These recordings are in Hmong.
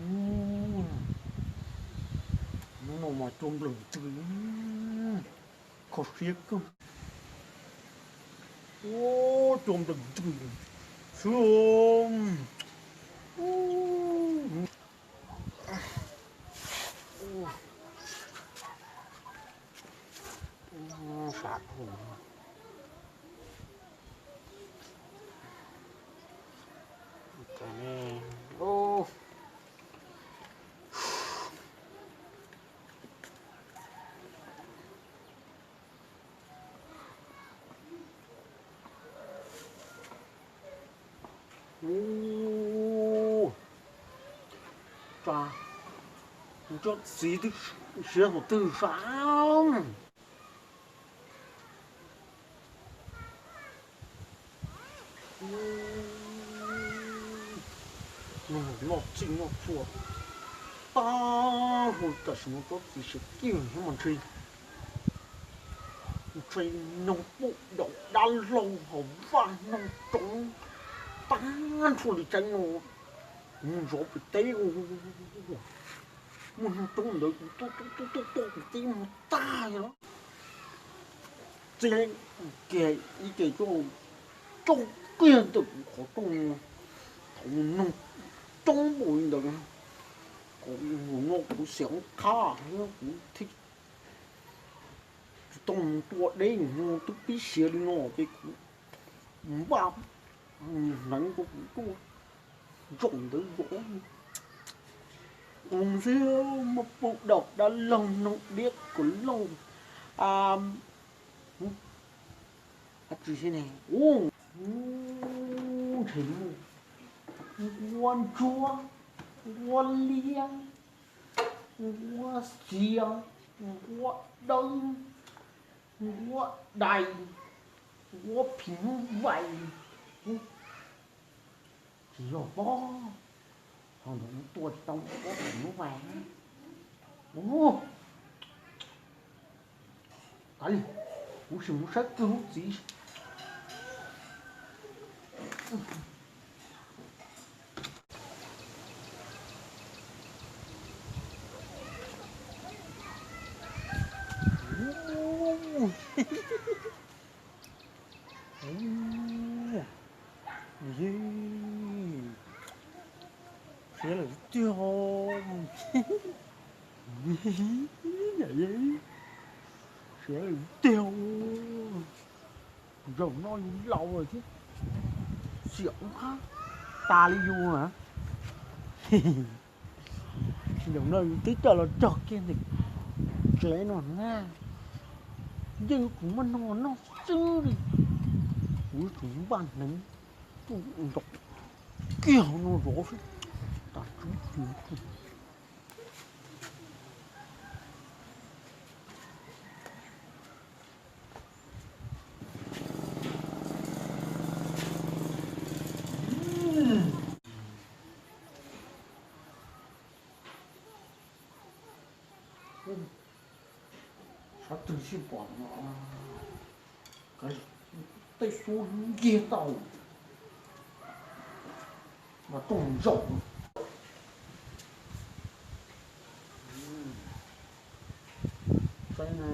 Hnub no mas cua nplawm twg, kho siab kawg. Cua nplawm twg xwb. Sab dhau. Ua, tsob txiv twb siav hauv twg sab. Noj txhij noj txhua tag, hu tam sim no tsob txiv siav kiag thiab mas ntshe, ntshe noog pub daus dab laug hauv vaj noog roob tag nrho li tsaib no. Kuv mus zov pem teb, muaj noog roob ntawd kuv tuaj tuaj tuaj tuaj pem teb mus tag li. Txij kiag ib ce coj, coj kiag ntawm kuv qhov rooj, thaum noog coob npaum li ntawd, kom mus no kuv xiam qhab thiab kuv thiaj tsis tau mus tua deb no, twb pib siav li no ces kuv npaj hneev rau kuv tuaj zaum ntawd zov. Ua xwb, muaj pub daus dab laug noog diab kuv lauj, a, tsis ne, u, ntshe muaj nquab ntsuab, nquab liab, nquab xiav, nquab dawb, nquab dais, nquab phim nyuj vais, tsis yog pob, ho ntawd tua tsis tau nquab phim nyuj vais. Ua, kav liam, kuv sim mus saib kiag lub txiv. Siav lawm tiag, siav lawm tiag. Zaum no yus laus lawm thiab, xiam qab tas li yus na. Zaum no yus twb coj los cog kiag ntawm tsev no na, yeej kuv muab noj noj xwb li. Kuv yuav tsum npaj hneev tuaj nrog kiag no zov xwb, tas tsub kiag. Xav twg sij pom no, tej xub ntiag tau mas rooj zaum. Saib no,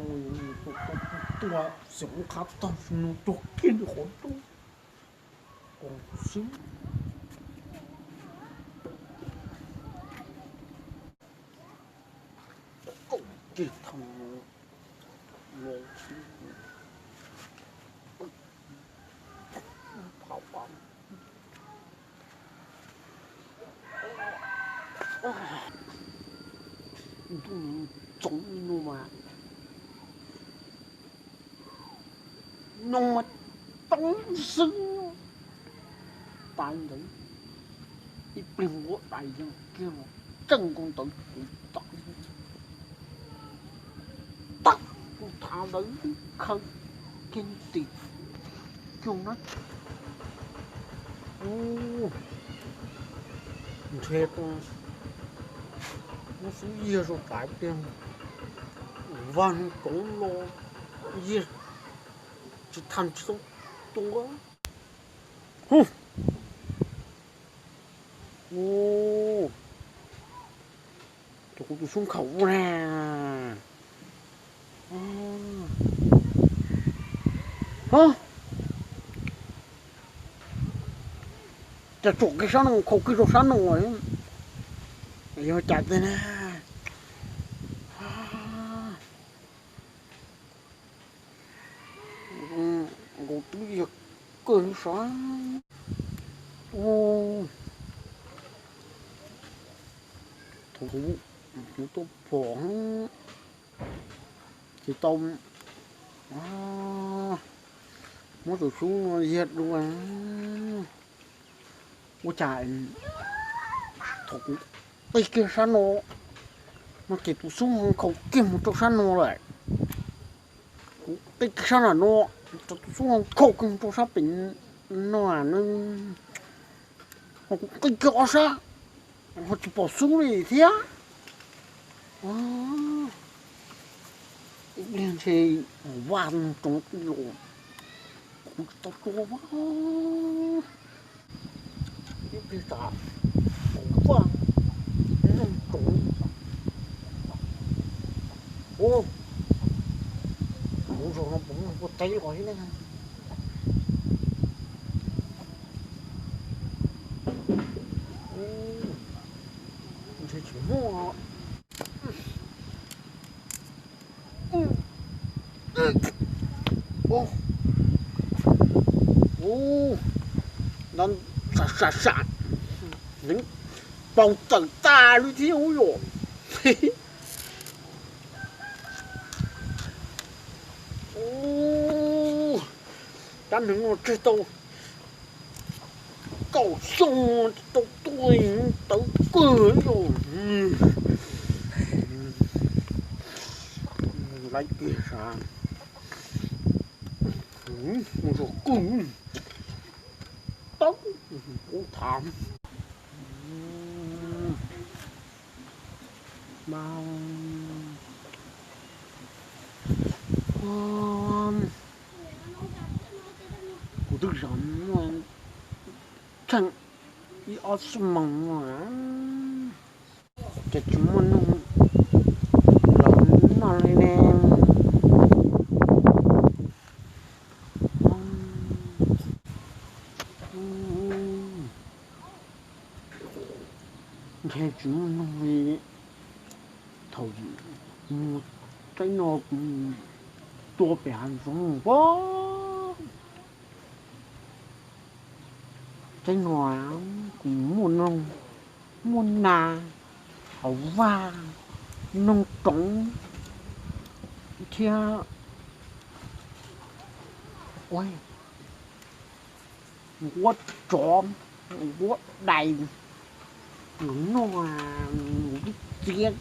tua xiam qab tag no tuag kiag li qhov rooj xwb. Kiag thaum no, ntuj txoov li no mas noog mas coob xwb. Tas ntawd ib pliag nquab dais yeej kiag los tseej nkaus ntawd kuv tau tag, kuv thav ntawd khaws kiag tim cuag na. Ntshe muab xub yiag rau tas tiag, vaj koov los yiag tsis tham tsis tau tua. Hu, u, Tus kuv tus xub nkhaus ua na. Hov, cas tsom kiag sab no nkhaus kiag rau sab no, yog cas tiag na. Nkaus twb yog kawg sav. Thaum kuv tuaj pom ces tau muab tus xub no yag dua. Ua cas thaum kuv qi kiag sab no, no ces tus xub ho nkhaus kiag mus rau sab no lawm. Kuv qi kiag sab nram no, tus xub ho nkhaus kiag mus rau sab pem no, ho kuv qi kiag ob sab ho tsis pom xub li thiab. Ib pliag ntshe mus vaj noog roov tij laug, kuv tsis tau tua vaj. Ib pliag tas kuv vaj noog roov. Ua, kuv zaum no puas muaj puag teb los thiab ne. Ntshe tsis muaj. Sam sam sam, neev paug tawm tas li thiab ub yom. Cab neev no tseg tau kaum xyoo tsis tau tuaj tawv kawg yom. Laib kiag sav, mus zog kawg, tawv ub thav. Kuv twb zov muaj tsheej ib ob xuab moos no, ces tsis muaj noog los noj li ne. Ntshe tsis muaj noog li. Thaum mus tsaib no kuv tua pem hav zoov pob. Tsaib no kuv muaj noog, muaj nas, hauv vaj, noog roov thiab nquab tsov, nquab dais, nws noj, nws twb txiav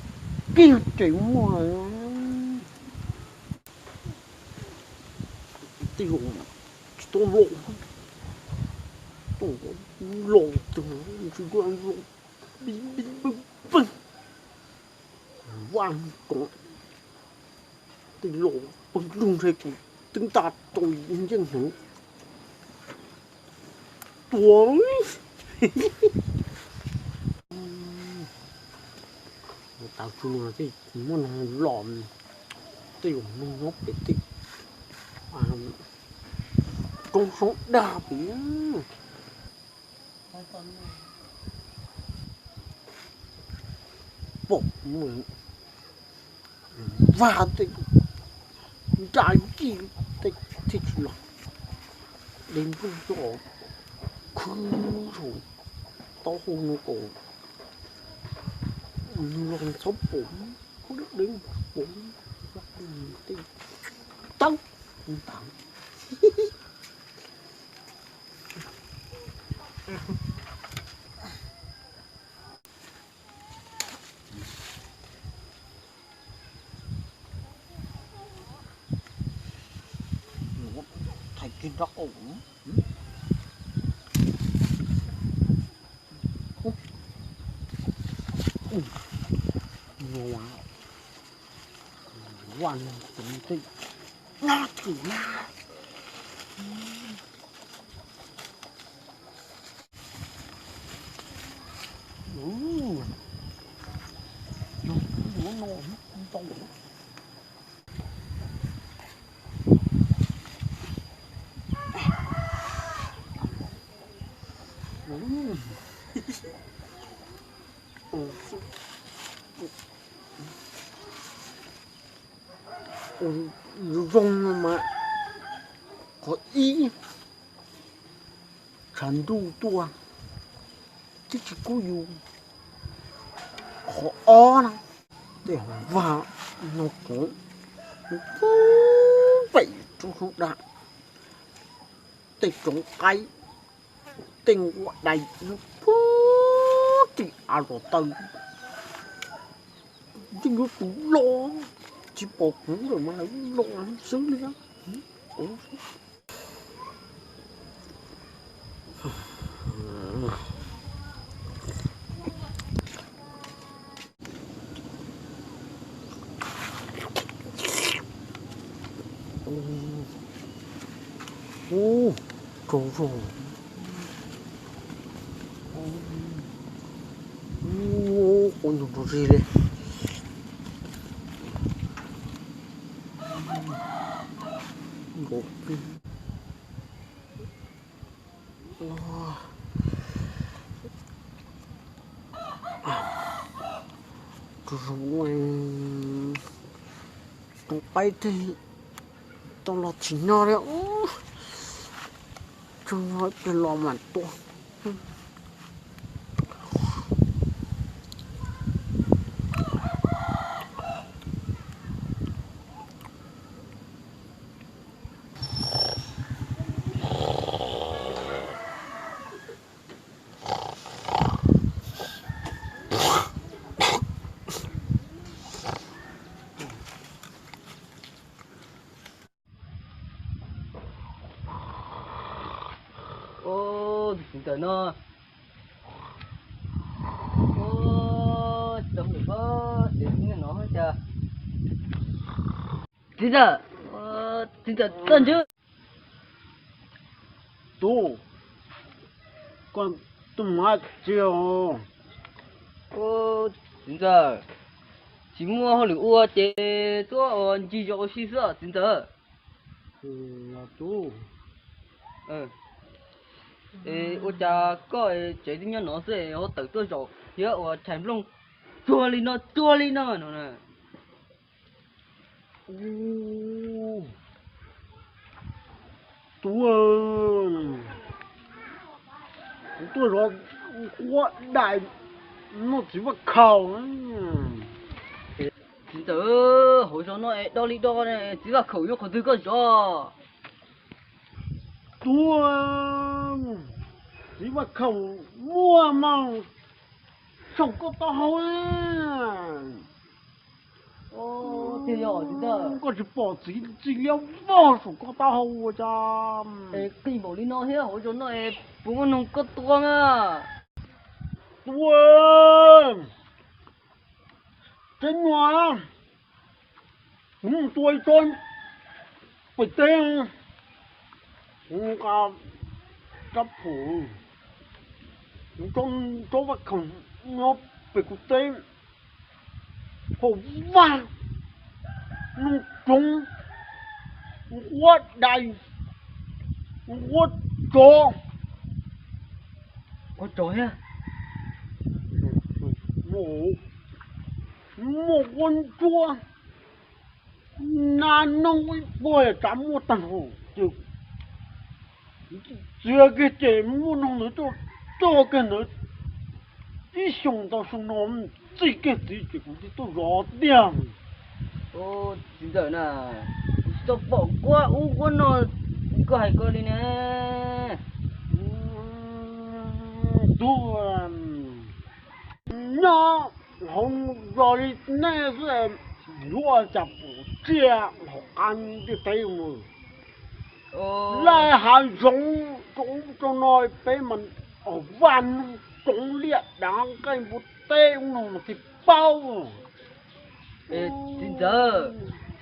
kiag ces muaj. Tej zaum tsis tau los, tau los twg tsis tau los, vaj koom tej los pawg lug ntshe kuv twb nta tau yeej hneev tua. Tav su no tej muaj noog los, tej zaum noog nyob pem tej roob soob dag pem. Pom vaj tej nra yij tej thiaj tsis los, de nplooj coj khwb saum taub hau no kom nws los txhob pom, de pom tej tawb ntag. Thaiv kiag nraub qaum. Vaj no tseem tej nab twm na. no ntau. Zoo no mas qhov ib, tshav ntuj tuaj, twb tsis kub yus. Qhov ob na, tej hauv vaj no kuv pum pem rau sub dam, tej tsoov qaib, tej nquab dais, puag tim av los taw, yeej yuav tus los, tsis pom kuv lawm mas lawv los xwb li. Ub, tsaug zog. Ub, quav ntug rau zig li. Nkaus. Tus zoo, tus qaib tej tau los tsis nyob li. Tsaug zog, ib pliag los mam tua. Ub, txiv ntxawm no. Ub, txiv ntxawm, txiv ntxawm txawj ntswg. Tub, koj tuaj mus dab tsi os? Ub, txiv ntxawm, tsis muaj hauj lwm ua ces tuaj ua ncig zos ua si xwb txiv ntxawm. Tub, ua cas koj tsev twb nyob no xwb ho tawm tuaj zaum thiab ua tshais nplooj tsuag li no tsuag li no no na? Tub, kuv tuaj zov nquab dais noj txiv vaj khaum. Txiv ntxawm, hauv zos no es do li do, txiv vaj khaum nyob qhov twg koj zov? Tub, txiv vaj khaum muaj mas saum koj taub hau. Koj tsis pom txiv txi liab vog saum koj taub hau ua cas? Qij npaum li no thiab hauv zos no es puas muaj noog koj tua na? Tub, tsev no kuv mus tua ib tsob pem teb, kuv nqa rab phom, kuv tsob vaj khaum nyob pem kuv teb, hauv vaj, noog tsoov, nquab dais, nquab tsov, nquab tsov thiab, muaj nquab ntsuab, nas noog ib puag tsav muaj tag nrho. Txiav kiag ces muaj noog ntawd tuaj txog kiag ntawd, ib xyoos tau xyoo no txij kiag txiv ces kuv thiaj tuaj zov tiag. Txiv ntxawm na, kuv tsis tau pom nquab ub nquab no, koj hais ko li ne. Tub, nyob hauv zos li nej xwb, yuav cas pom tsiaj hauv qab ntiaj teb mus. Laj hav zoov rau ub rau no peb mas vaj noog tsoov liaj dav nqaij npua teb ub no mas thiaj paub. Txiv ntxawm,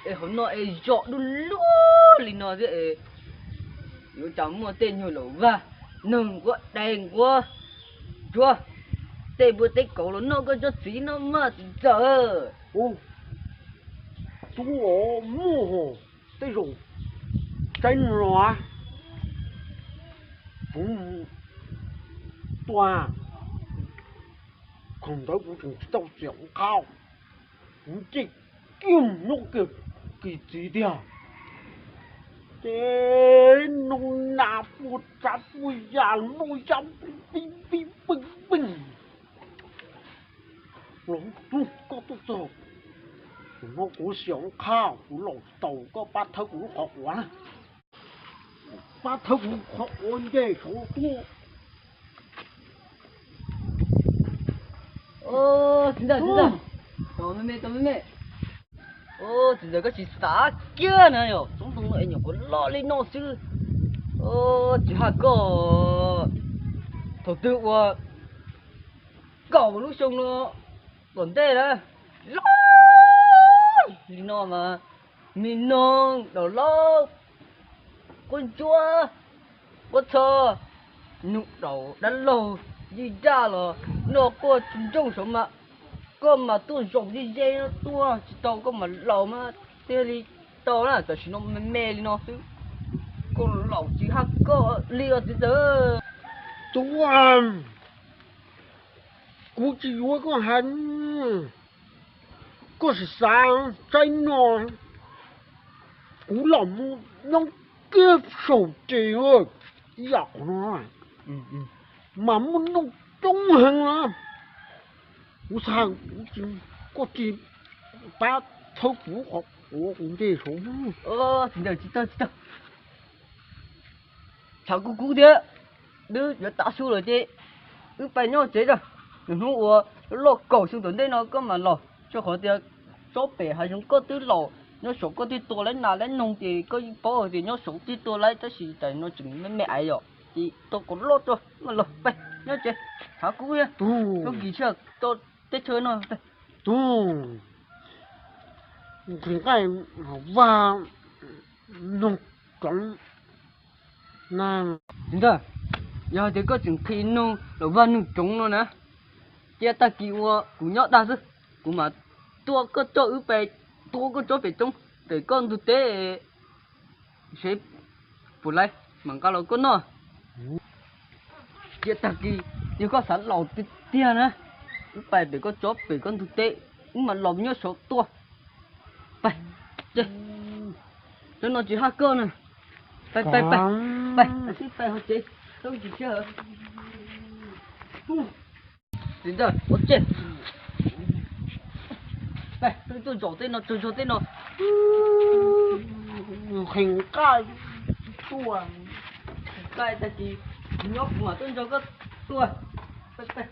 es hauv no es zos dub luag li no thiab es yuav cas muaj tej nyuag laum vaj, noog nquab dais nquab ntsuab, Tej npua teb kaus los noj koj tsob txiv no mas txiv ntxawm. Tub, muaj hos, tej zaum tsaib no kuv tua khoom ntawd kuv tseem tsis tau txiav qhov, kuv nce kiag nyob kiag kis txiv tiag. Ces noj nas puas tsav puas yam noj yam pib pib peb peb. Los tub, koj tuaj txog, no kuv xyaum qhab kuv laus tsis tau, koj pab thawb kuv lub qhov quav na. Pab thawb kuv qhov quav nce saud tuaj. Txiv ntxawm, txiv ntxawm, tos me me, tos me me. Txiv ntxawm, koj tsis xav kiag na, yog tsob ntoo no es nyuam qhuav loj li no xwb. Tsis haj koj, thaum twg uas kaum lub xyoo no tom ntej na, loj li no mas, me noog, daus laub, quab ntsuab, quab txhob, noog daus, dab laug, yij daj los noj quaj tsis ntsoog saud mas, koj mas tuaj zaum ze ze no tuaj tsis tau, koj mas laus mas thiaj li tau na, tam sim no me me li no xwb, koj laus tsis haj koj li os txiv ntxawm. Tub, kuv tsis yuav koj hais, koj sim xav saib no, kuv los mus nyob kiag saum ces ib yam qhov no mas muaj noog coob heev na. Kuv xav, koj tsis pab thawb kuv qhov quav kuv nce saud. Tsis tawg, tsis tawg, tsis tawg. Tshav kub kub thiab, twb yuav tav su lawm ces wb pais nyob tsev tso. Nws hnub uas loj kaum xyoo tom ntej no koj mam los, rau qhov tias tsob pem hav zoov koj twb laus, nyob saud koj thiaj tua laib nas laib noog ces koj yeej paub tias nyob saud thiaj tua laib, tab sis tam no tseem me me aiv yom, ces tua kom loj tso mam los, pais nyob tsev. Tshav kub thiab, tub kis sij hawm tau teb chaws no. Tub, nqhis nqaij los vaj noog tsoov na. Txiv ntxawm, yog hais tias koj tseem nqhis noog los vaj noog tsoov no na, cia tag kis uas kuv nyob dag xwb, kuv mam tuaj koj coj wb pais tua koj tsob pem roob pem koj ntug teb, seb puas laib mam nqa los koj noj. Cia tag kis, yog koj xav laus tiag tiag na, wb pais pem koj tsob pem koj ntug teb, wb mam los nyob saud tua. Pais, ces, cov no tsis haj koj na. Pais, pais, pais, pais, pais ho tsev, tub kis sij hawm. Txiv ntxawm, ua tsev. Pais, tuaj zaum tej no, tsaug zog tej no. Nqhis nqaij tuaj, nqhis nqaij tag kis nyob kuv mam tuaj nrog koj tua. Pais, pais.